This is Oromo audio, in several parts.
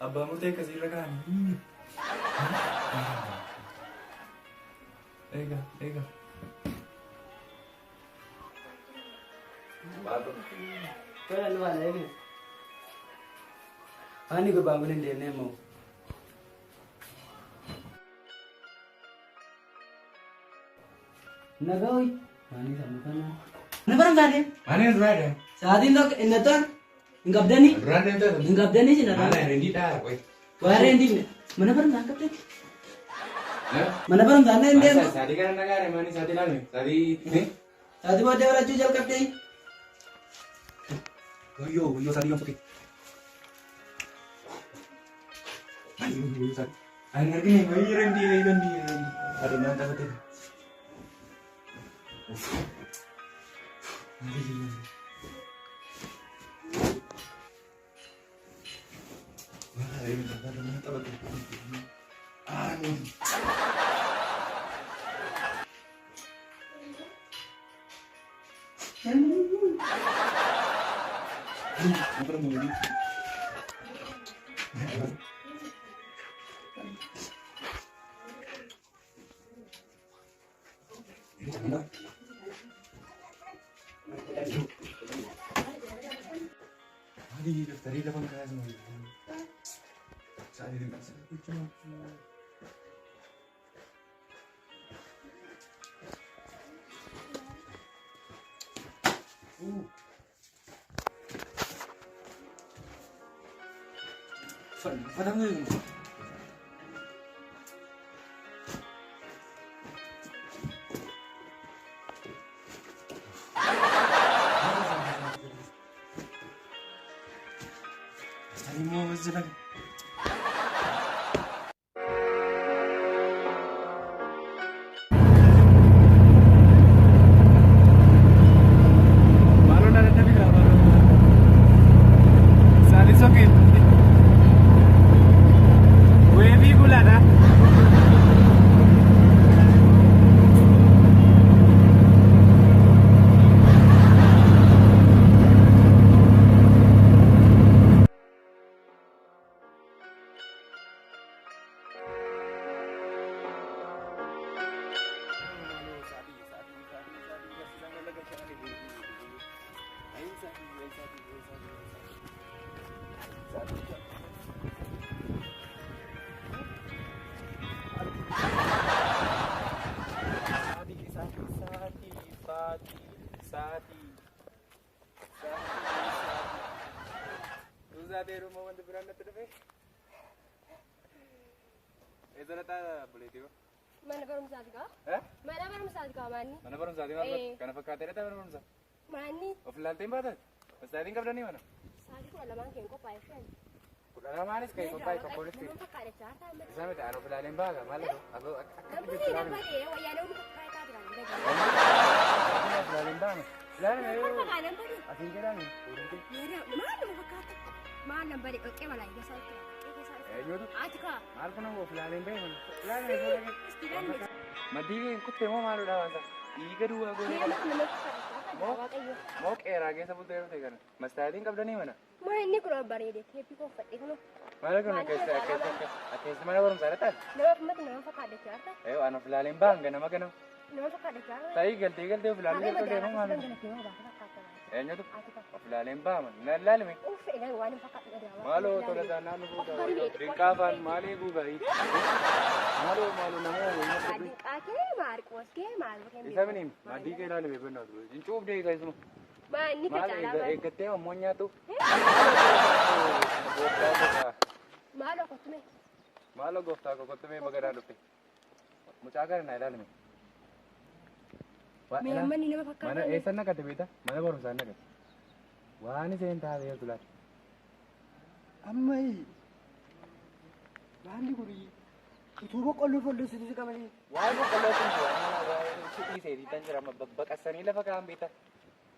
Abbaa murtee akkasiirra kaa'anii. Eega, eega. Tola nu waan eegi. Ani gurbaan kun hin deemnee immoo. Nagaa hoyi. Maanii sammuu kana. Mana barumsaa deem. Ani duraa deema. Sa'aatiin tokko inni toon hin qabdanii. Duraan deemtee Hin qabdanii si Maala nagaa. rendii dhaara qoy. Waa reendiin mana barumsaa hin qabdanii. Mana barumsaa hin deemtu. Saatii kana nagaare maani saatii laalme saatii. Sa'aatii booddee barachuu jalqabdee. Wayyoo wayyoo saatii yoom soqee. Wayyoo saatii. Ani argine wayyoo rendii rendii rendii. Adonaan taphatee. Mana barumsaati kaa? Mana barumsaati kaa maanni? Mana barumsaati maal godhu? Kana fakkaatee dha mana barumsaa. Maanni? Of ilaaltee hin baatan? Saatiin qabdanii mana? Sa'aatii 12 keen qophaa'e shan. 12nis ka'e qophaa'e tokkonis ka'e. Nama fakkaadha harta amma. Isaa miti ani of ilaaleen baaga maal akka Namni jirtu nama ilaalame. badee wayyaa nama fakkaata taate kan hin badee. Of ilaaleen baama. Ilaalame Nama fakkaata nama badee. asiin jedhame. Maal nama fakkaata? Maal nama badee dhoqqee malaa eegasaa itti. Eenyutu? Ati kaa. Maal kun of ilaaleen bahe mana? Ilaalame fuula kee. Isti ilaalame. Maddii kee kuttee moo maaludha waan isaa? Dhiiga duwwaa goonee Nama kana. nama fakkaata waaqayyo. Moo qeeraa keessa bultee dhufte kana? Mastaatiin qabdanii mana? Maa inni kun bareede keeppii koo uffadhe kun Maal kun akkeessa akkeessa akkeessa mana barumsaa dha taate? nama uffata nama fakkaata jaarta. Ee waan of ilaaleen ba'an ganama ganama. Nama fakkaata jaarta. Ta'ii galtee galtee of ilaaluu Harree jalqabdee magaalaa moo keessa maal? gangalatee moo baata fakkaata. Eenyutu? Ati kaa. Of ilaaleen ba'ama. Na ilaalime. Uffee ilaalu waan hin fakkaatu. Maaloo tola taanaan nu fuuta. Dinqaa afaan maal eeguu gaarii? Maaloo maaloo nama wayii. Dinqaa kee maarqoos kee maal kee. Isa mini maddii kee ilaalime bannaa ture. Hin cuubdee egaa isuma. Maa inni Maal kacaalaa eeggattee ammoo nyaatu? Maaloo kottume. Maaloo gooftaa koo kottu mee maganaa dhufte. Mucaa kana na ilaalime. Mee manni nama fakkaata. Mana eessan naqate beektaa? Mana barumsaa naqate. Waan isheen taate yoo tulaate. Amma maalli kun utuu boqqolloo folloositu si qabanii. Waa'ee boqqolloo kun waa'ee hidhii seetii tan jira babbaqassanii lafa kaa'an beektaa?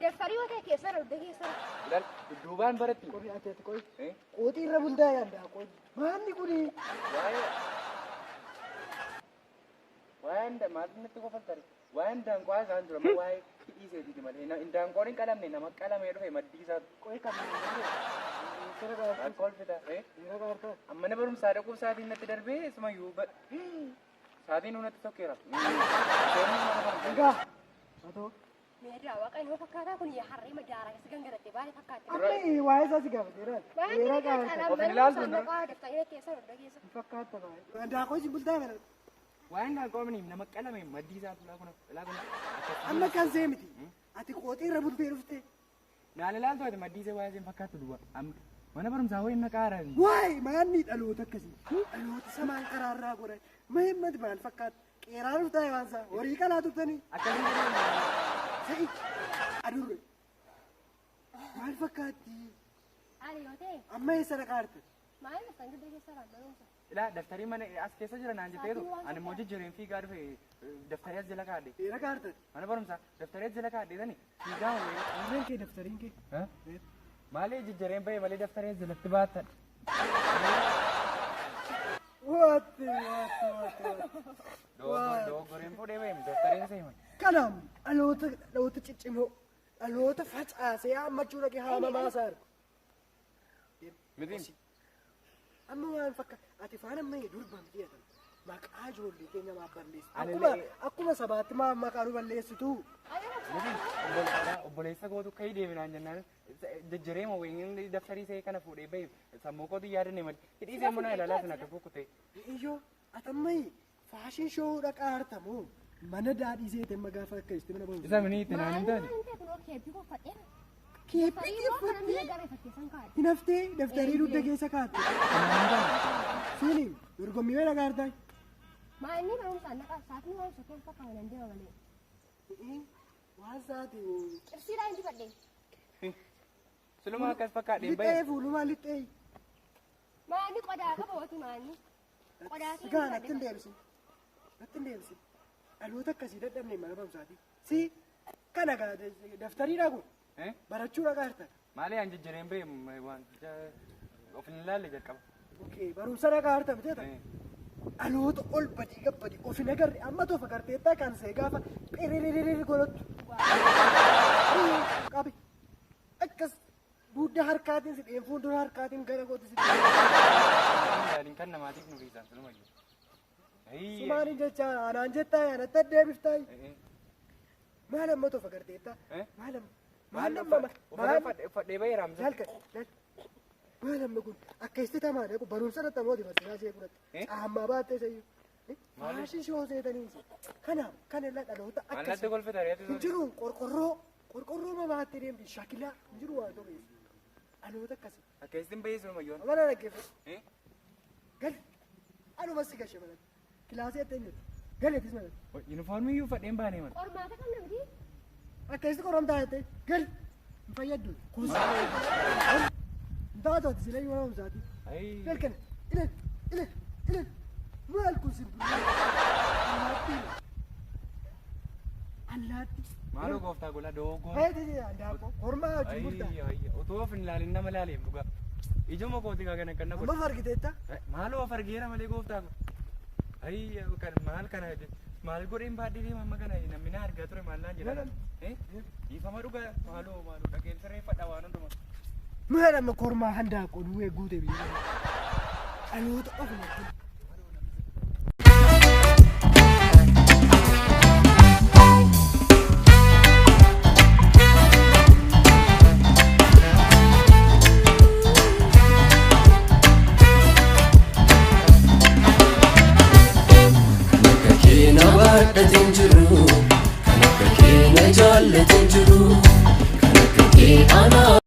Daftarii yoo ta'e keessa dugda keessa. Ilaal dudduubaan baratti. Qofi ati ati qofi. Qooxii irra bultaa yaadda qofi. Maanni kuni? Waa'ee waa'ee inda maaltu natti kofaltare? Waa'ee indaanqoo isaan dura amma waa'ee hidhii seetiiti malee indaanqoon hin qalamne nama qalamee dhufe maddii isaatu. Qofi kan seera qabaatu. Maal kolfita? Seera qabaatu. Amma mana barumsaa dhaquuf sa'aatiin natti darbee isumayyuu sa'aatiin natti tokkeera. Egaa. Atoo. Meedaa waaqa inni fakkaataa kun harree madaaraa keessa gangalattee baay'ee fakkaatti. Amma waa'ee isaa si gaafateera. Seera qabaatu. Of hin ilaaltu dura. Daftarii keessa dugda keessa. Hin fakkaata baay'ee. Indaanqoo isin bultaa bara. Waa'ee indaanqoo mini nama qalame maddii isaatu laa kuna laa kuna. Amma kan see miti. Ati qooxii irra bultee dhufte. Naal ilaaltu ati maddii isee waa'ee isheen fakkaattu duwwa. Mana barumsaa wayii na qaara. Waa'ee maanni dhaloota akkasii. Dhaloota samaan karaarraa godhan. Mahimmati maal fakkaata? Qeeraa dhuftaa waan isaa. Horii qalaa turtanii. Akkamiin Sa'i adurre. Maal fakkaatti? Ani yoo ta'e Amma eessa dhaqaa jirta? maal daftarii dugda keessa raan barumsa. Ilaa daftarii mana as keessa jira naan jetteetu ani immoo jijjiireen fiigaa dhufe daftarii as jala kaadhe. Seera qabaata. Mana barumsaa daftarii as jala kaadhe sani fiigaa wayii. Warreen kee daftariin kee. Maalee jijjiireen bahee malee daftarii as jalatti baattan. Waatti waatti waatti waatti. Dogoggoreen fuudhee bahee daftariin seeman. Kanaaf dhaloota dhaloota ciccimoo dhaloota facaasee hammachuu dhaqee haamamaa isaa argu. Miti. Amma waan fakkaata ati faana amma durban fiyatan maqaa ijoollee keenya maaf balleessitu? Ani Akkuma illee- akkuma sabaatti maaf maqaa nu balleessitu? Miti obboleessa gootu ka'ii deeminaan jennaan jijjiireema wayii daftarii see kana fuudhee bahee sammuu kootu yaadanne malee hidhii see mana ilaalaa sana akka kukkutee. Iyyoo ati amma fashion show dhaqaa hartamoo mana daadhii seete amma gaafa akka itti mana barumsa. Isa mini itti naan hin taane. Maal inni kun keeppii uffadheera. Keeppii Daftarii immoo kana uffattee miila gara fakkeessan kaa'e. hinaftee daftarii dugda keessa kaa'atte. Siiniin dorgommii wayii dhaqaa hartaa? Maal inni barumsaan dhaqaa sa'aatiin barumsa keessa kaa'u nan deema malee. Waan sa'aati Qirsiidhaan hin dibadhe. Siluma akkas fakkaadheen bahee. lixee fuulumaa lixee. Maal inni qodaa qaba wati maal inni. Qodaa Gaa natti hin deebisin. Natti hin deebisin. Dhaloota akkasii dadhabne mana barumsaati. Si kana gaa daftarii dhaqu barachuu dhaqaa jirta. Maalee an jijjiireen bahee waan of hin ilaalle jalqaba. Okee barumsa dhaqaa jirta miteeta. Dhaloota ol badii gabbadii of hin agarre amma tofa garteettaa kan see gaafa phiriririri godhattu. Qabi akkas dugda harkaatiin si dheen fuuldura harkaatiin gara gootu si dheen. Yaaliin kan namaatiif nu dhiisan silumayyuu. Sumaaniin jecha anaan jettaa anatti addeebiftaa. Maal amma tofa garteettaa? Maal amma? Maal amma? Maal Uffadhee bahee raamsa. Jalka maal amma kun akka itti tamaa dhaqu barumsa irratti ammoo barsiisaa ishee fudhatte. Caammaa baattee isayyuu. Fashion show seetanii kanaaf kana irra dhaloota Maal akkasii. natti kolfita reetu Hin jiru qorqorroo qorqorroo mamaatti deemti shakilaa hin jiru waan ta'eef dhaloota akkasii. Akka isin bahee silumayyuu. Mana dhaggeeffatu. Gali anuma si gashe manatti kilaasii itti eenyutu gali atis manatti. Yuunifoormii iyyuu uffadheen baanee mana. Qormaata kan namti. Akka itti qoramtaa jettee gali hin fayyaddu. Hin taatu ati sila yoo barumsaati. Gal kana ilal ilal ilal maal kun simbirroo allaattii allaattii. Maaloo gooftaa gola dogoggora. Fayyadii andaaqoo kormaa wajjin bultaa. Utuu of hin ilaalin nama ilaaleef dhugaa. Ijuma kooti kaa kana kan na Amma godhe. fargiteetta. Maaloo of argeera malee gooftaa ko. Ayya kan maal kana maal godheen baadhee deema amma kana namni na argaa ture maal naan jedha. Dhiifama dhugaa maaloo maaloo dhaqeen sirreeffadha waan hundumaa. Maal amma kormaa handaaqoo duwwee guute biyya. Dhaloota ofuma. Bakka kee na baadhateen jiru.